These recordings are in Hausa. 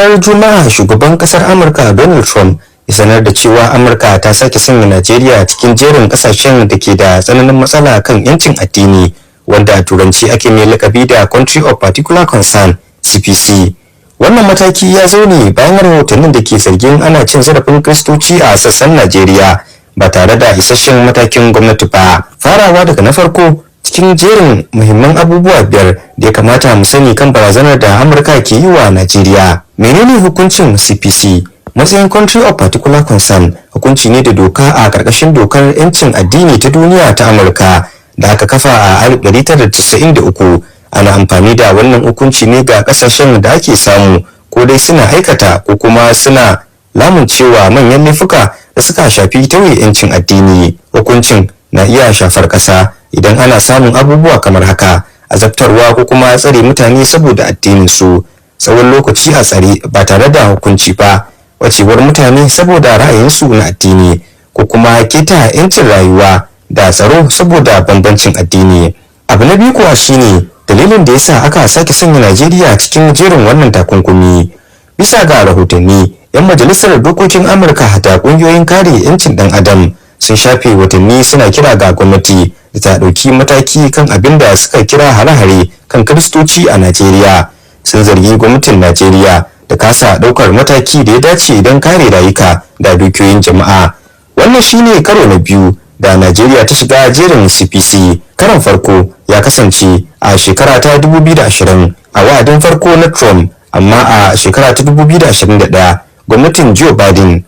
Ranar Juma'a, shugaban kasar Amurka Donald Trump ya sanar da cewa Amurka ta sake sanya Najeriya cikin jerin kasashen da ke da tsananin matsala kan 'yancin addini, wanda a Turanci ake mai lakabi da Country of Particular Concern, CPC. Wannan mataki ya zo ne bayan rahotannin da ke zargin ana cin zarafin Kristoci a sassan Najeriya ba tare da isasshen matakin gwamnati ba. Farawa daga na farko cikin jerin muhimman abubuwa biyar da ya kamata mu sani kan barazanar da Amurka ke yi wa Najeriya. Menene hukuncin CPC? Matsayin Country of Particular Concern hukunci ne da doka a ƙarƙashin dokar 'yancin addini ta duniya ta Amurka da aka kafa a 1993. Ana amfani da wannan hukunci ne ga ƙasashen da ake samu ko dai suna aikata ko kuma suna lamuncewa manyan laifuka da suka shafi tauye 'yancin addini. Hukuncin na iya shafar ƙasa idan ana samun abubuwa kamar haka: azabtarwa ko kuma tsare mutane saboda addinin su, tsawon lokaci a tsare ba tare da hukunci ba, wacewar mutane saboda ra'ayinsu na addini, ko kuma keta 'yancin rayuwa da tsaro saboda bambancin addini. Abu na biyu kuwa shine dalilin da yasa aka sake sanya Najeriya cikin jerin wannan takunkumi. Bisa ga rahotanni, 'yan majalisar dokokin Amurka da kungiyoyin kare 'yancin dan adam sun shafe watanni suna kira ga gwamnati da ta ɗauki mataki kan abin da suka kira hare-hare kan Kiristoci a Najeriya. Sun zargi gwamnatin Najeriya da kasa ɗaukar mataki da ya dace don kare rayuka da dukiyoyin jama'a. Wannan shine karo na biyu da Najeriya ta shiga jerin CPC. Karon farko ya kasance a shekara ta 2020 a wa'adin farko na Trump, amma a shekara ta 2021 gwamnatin Joe Biden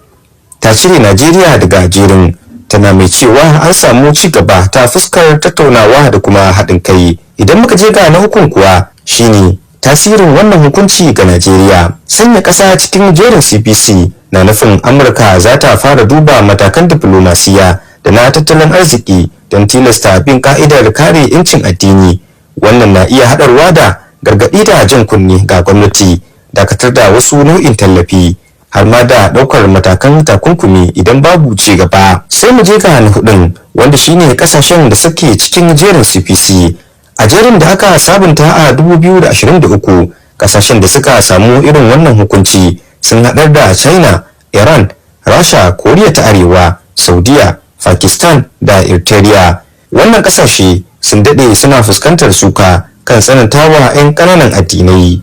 ta cire Najeriya daga jerin, tana mai cewa an samu ci gaba ta fuskar tattaunawa da kuma haɗin kai. Idan muka je ga na hukun kuwa, shine tasirin wannan hukunci ga Najeriya. Sanya ƙasa cikin jerin CPC na nufin Amurka za ta fara duba matakan diflomasiya da na tattalin arziki don tilasta bin ka'idar kare 'yancin addini. Wannan na iya haɗarwa da gargaɗi da jan kunne ga gwamnati, dakatar da wasu nau'in tallafi, har ma da ɗaukar matakan takunkumi idan babu ci gaba. Sai mu je ga na hudun, wanda shine kasashen da suke cikin jerin CPC. A jerin da aka sabunta a 2023, kasashen da suka samu irin wannan hukunci sun haɗar da China, Iran, Rasha, Koriya ta Arewa, Saudiya, Pakistan da Eritrea. Wannan kasashe sun daɗe suna fuskantar suka kan tsanantawa 'yan ƙananan addinai.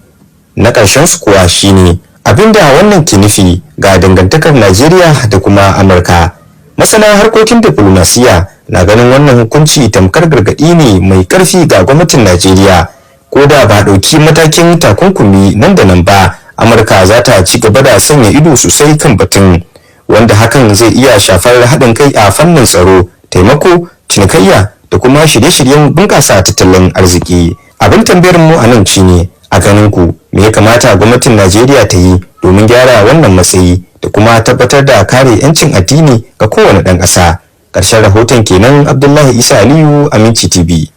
Na ƙarshen su kuwa shine abinda wannan ke nufi ga dangantakar Najeriya da kuma Amurka. Masana harkokin diplomasiya na ganin wannan hukunci tamkar gargaɗi ne mai ƙarfi ga gwamnatin Najeriya. Ko da ba ɗauki matakin takunkumi nan da nan ba, Amurka za ta ci gaba da sanya ido sosai kan batun, wanda hakan zai iya shafar haɗin kai a fannin tsaro, taimako, cinikayya da kuma shirye-shiryen bunƙasa tattalin arziki. Abin tambayar mu a nan shine: a ganin ku, me ya kamata gwamnatin Najeriya ta yi domin gyara wannan matsayi da kuma tabbatar da kare 'yancin addini ga kowane ɗan ƙasa? Ƙarshen rahoton kenan. Abdullahi Isa Aliyu, Aminci TV.